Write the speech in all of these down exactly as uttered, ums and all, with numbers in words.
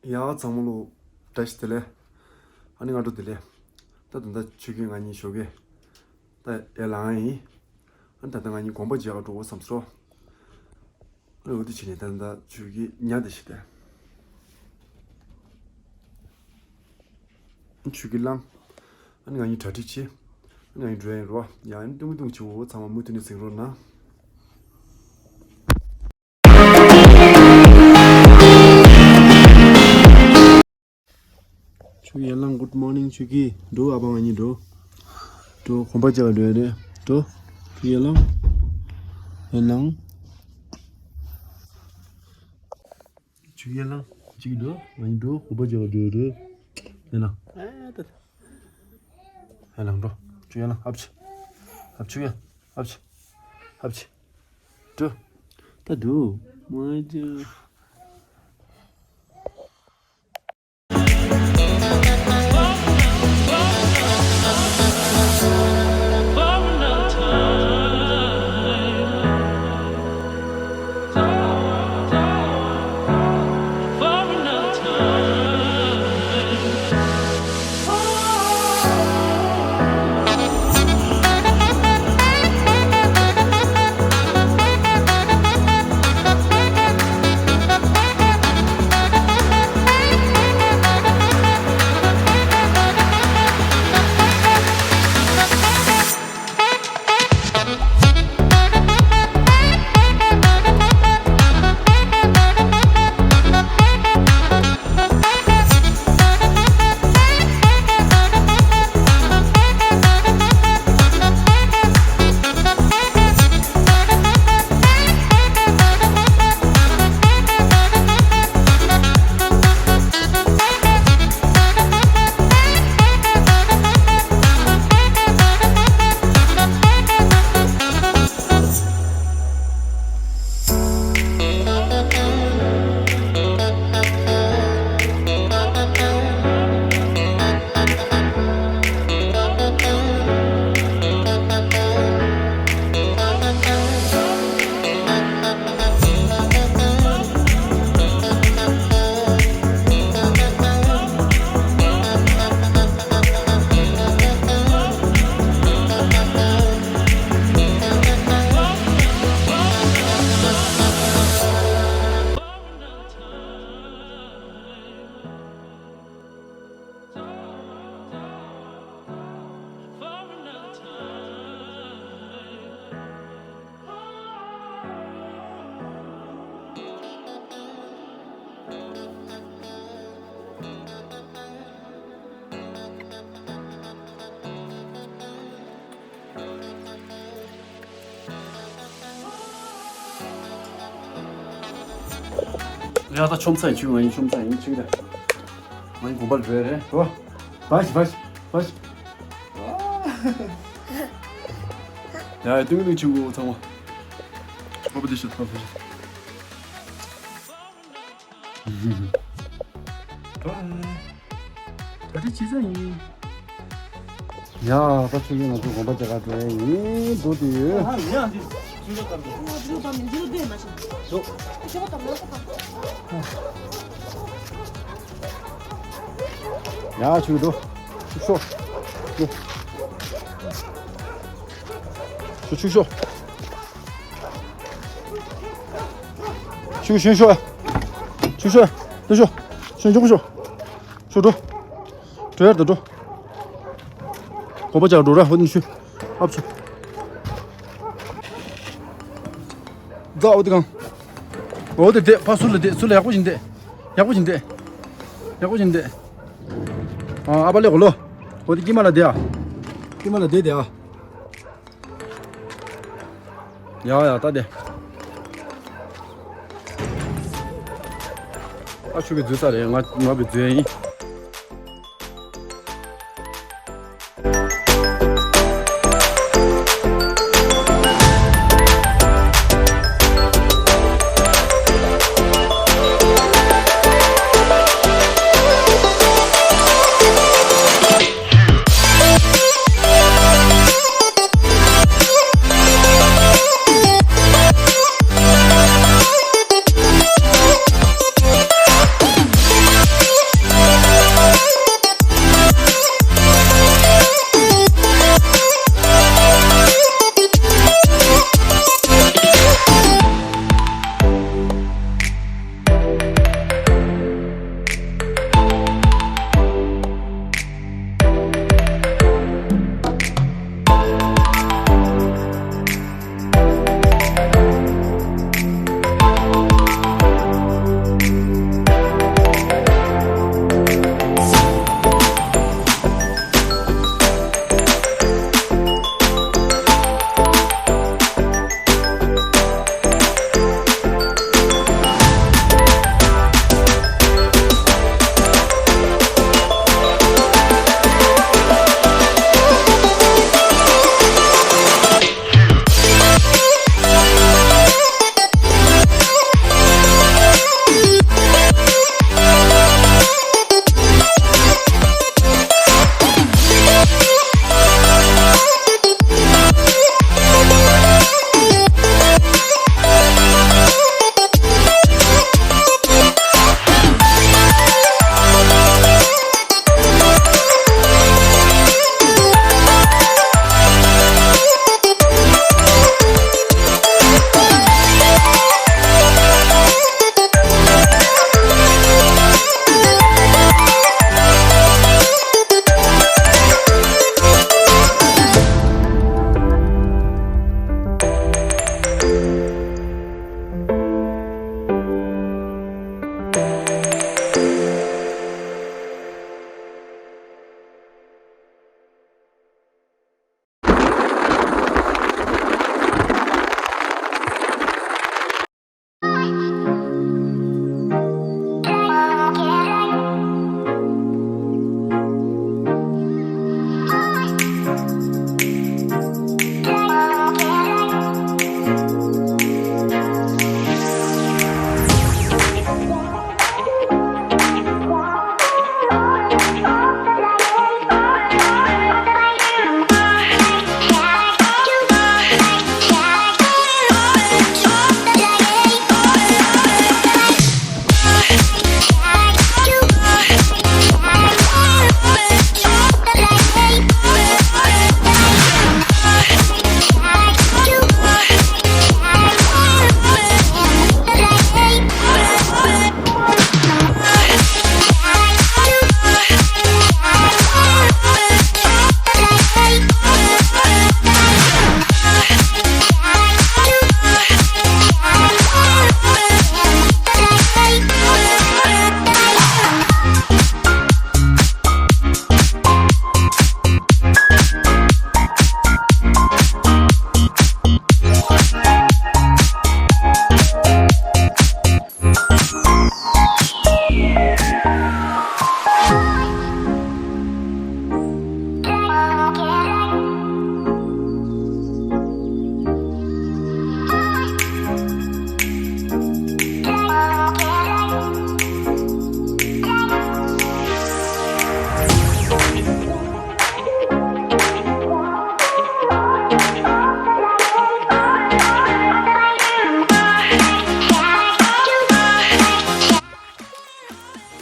ཡ་ཚང་མ་ལོ་བཀྲ་ཤིས་བདེ་ལེགས། ཨ་ནི་སྔ་དྲོ་བདེ་ལེགས། ད་ད་ད་ཆུ་རྒྱུན་ང་གཉིས་ཞོགས་ཀས་ད་ཡར་ལངས་ཡིན། ཨ་ནི་ད་ད་ང་གཉིས་དགོན་པ་མཇལ་ག་འགྲོ་དགོས་བསམ་སོང་། ཨ་ནི་འོ་དེ་བྱས་ནས་ད་ད་ཆུ་རྒྱུན་ཉལ་བསྡད་ཤག་ད། ཆུ་རྒྱུན་ལངས། ཨ་ནི་ང་གཉིས་གྲ་སྒྲིག་བྱེད། ཨ་ནི་ང་གཉིས་འགྲོ་ཡ་ཡིན་རོ། ཡ་ཨ་ནི་ཏུང་ཏུང་བྱེད་འོ། ཚང་མ་མུ་མཐུད་ནས་གཟིགས་རོགས་གནང་། ཆུ་ཡན་ལང་། Good morning ཆུ་ཀི། འགྲོ། ཨ་ཕ་ང་གཉིས་འགྲོ། འགྲོ། དགོན་པ་མཇལ་ག་འགྲོ་ཡ་རེད། འགྲོ། ཆུ་ཡན་ལང་། ཡན་ལང་། ཆུ་ཡན་ལང་། ཆུ་ཀི་འགྲོ། ང་གཉིས་འགྲོ། དགོན་པ་མཇལ་ག་འགྲོ་ཡ་རེད། ཡན་ལང་། ཨ་ད། ཡན་ལང་འགྲོ། ཆུ་ཡན་ལང་། ཨབ་ཆི། ཨབ་ཆུ་ཡན། ཨབ་ཆི། ཨབ་ཆི། འགྲོ། ད་འགྲོ། མ་འཇུ། ཡ་ད་ཆོམ་ཚ་ཡིན། ཆུ་ང་ཡིན། ཆོམ་ཚ་ཡིན། ཆུ་ད་ང་ཡིན། དགོན་པར་འགྲོ་ཡ་རེད་རོ། བ་ཤི་བ་ཤི་བ་ཤི། ཡ་ཡ་ཏུང་ཏུང་ཆུ་ཚང་མ། ཧོ་པ་དེ་ཤི་ཐོབ་ཤི། ད་དེ་ཅི་ཟ་ཡིན། ཡ་ད་ཆུ་ཡིན། ང་ཚོ་དགོན་པ་མཇལ་ག་འགྲོ་ཡ་ཡིན། འགྲོ་དུས་ཡོད། ཡ་ཆུ་འགྲོ། ཆུ་ཤོག་ཆུ་ཆུ་ཤོག་ཆུ་ཤོག་ཆུ་ཤོག་ཏུ་ཤོག་ཤོག་མགྱོགས་པོ་ཤོག་ཤོག་འགྲོ། འགྲོ་ཡར་དུ་འགྲོ། གོམ་པ་བྱ་འགྲོ་ར། འོ་ནི་ཤུ། ཨབ་ཤུ། རྫ་འོ་དེ་གང་། འོ་དེ་བསྡད། ཕ་ཚུར་ལ་བསྡད། ཚུར་ལ་ཡག་པོ་བྱིན་བསྡད། ཡག་པོ་བྱིན་བསྡད། ཡག་པོ་བྱིན་བསྡད། ཨ་ཨ་པ་ལེ་གོ་ལོ། འོ་དེ་དཀྱིལ་མ་ལ་བསྡད་ཨ། དཀྱིལ་མ་ལ་བསྡད་བསྡད་ཨ། ཡ་ཡ་ད་དེ། ཨ་ཆུ་གི་འཛུལ་ས་རེད། ང་ང་གི་འཛུལ་ཡིན།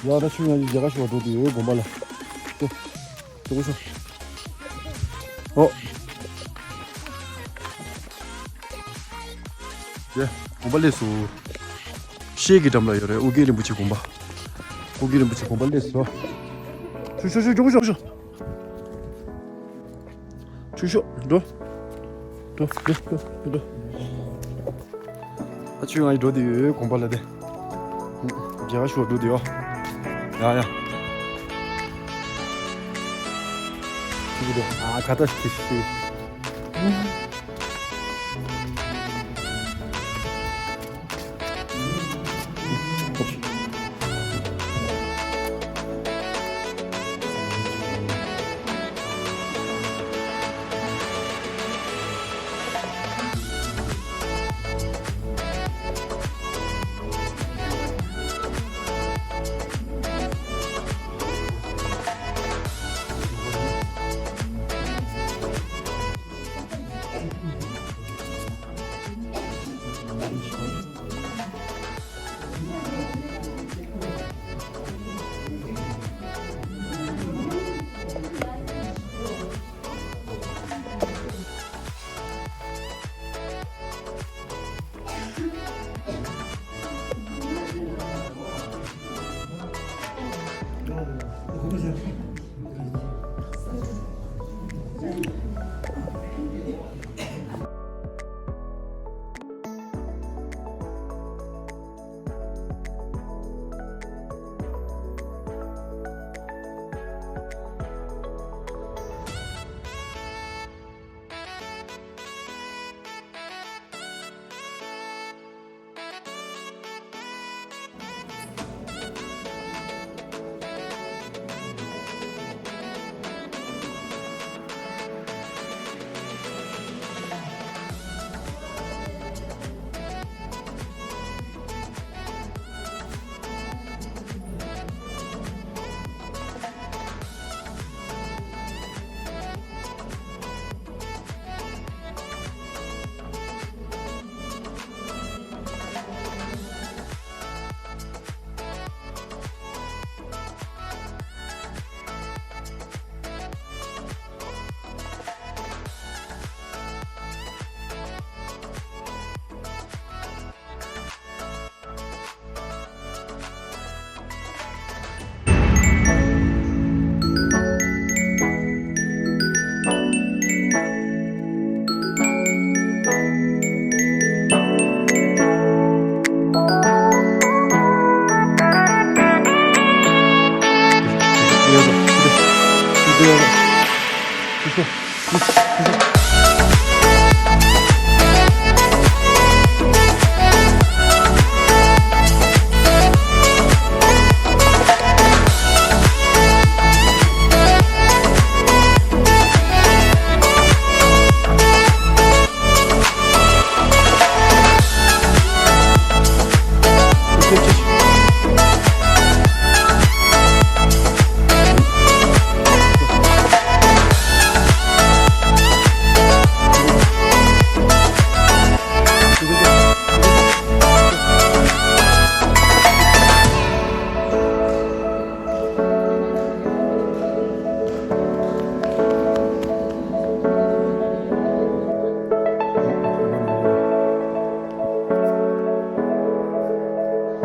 ཡ་ད་ཆུ་ཡང་རྒྱ་གར་ཤོག་འགྲོ་དུས་ཡོད་དགོན་པ་ལ། ཅོ། ཅོ་གོ་ཤོག་ཨོ། ཡ། དགོན་པ་སླེབས་སོང་། ཤེལ་གྱི་འགྲམ་ལ་ཡོད་རེད། ཨོ་རྒྱན་རིན་པོ་ཆེ་དགོན་པ། ཨོ་རྒྱན་རིན་པོ་ཆེ་དགོན་པ་སླེབས་སོང་། ཤོག་ཤོག་ཤོག་ཅོ་གོ་ཤོག་ཅོ། ཆུ་ཤོག་འགྲོ། འགྲོ་འགྲོ་འགྲོ་འགྲོ། ཨ་ཆུ་ང་ཡི་འགྲོ་དུས་ཡོད་དགོན་པ་ལ་དེ། རྒྱ་གར་ཤོག་འགྲོ་དུས་ཡོད། ཡ་ཡ། ཆུ་གི་འགྲོ། ཨ་ཁ་ཏ་ཤི་ཤི།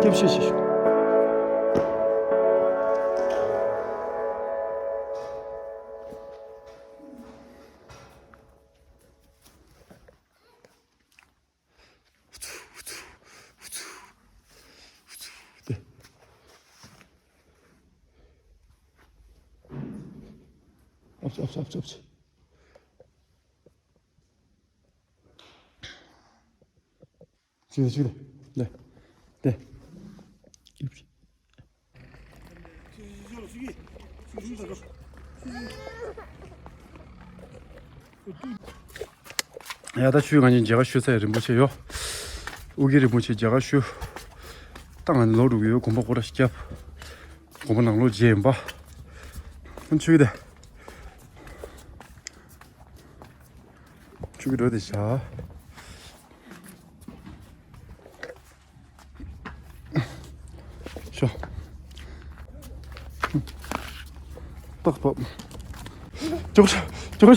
ཨོབ་ཙི། ཨོབ་ཙི། ཨོབ་ཙི། ཨོབ་ཙི། ཨོབ་ཙི། ཅིག་ཅིག་ལ། ལ། ལ། ཡ་ད་ཆུ་ང་གཉིས་མཇལ་ཁ་ཞུ་ས་ཡ་རིན་པོ་ཆེ་ཡོད། ཨོ་རྒྱན་རིན་པོ་ཆེ་མཇལ་ཁ་ཞུ། ད་ང་ནི་ལོག་འགྲོ་གི་ཡོད། དགོན་པ་སྐོར་ར་ཞིག་བརྒྱབ། དགོན་པ་ནང་ལོགས་མཇལ་ཡིན་པ། ཆུ་གི་དེ། ཆུ་གི་འགྲོ་དེ་བྱ། ཤོ། ཅོག་ཅོག་ཅོག་ཅོག་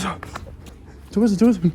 ཅོག་ཅོག་ཅོག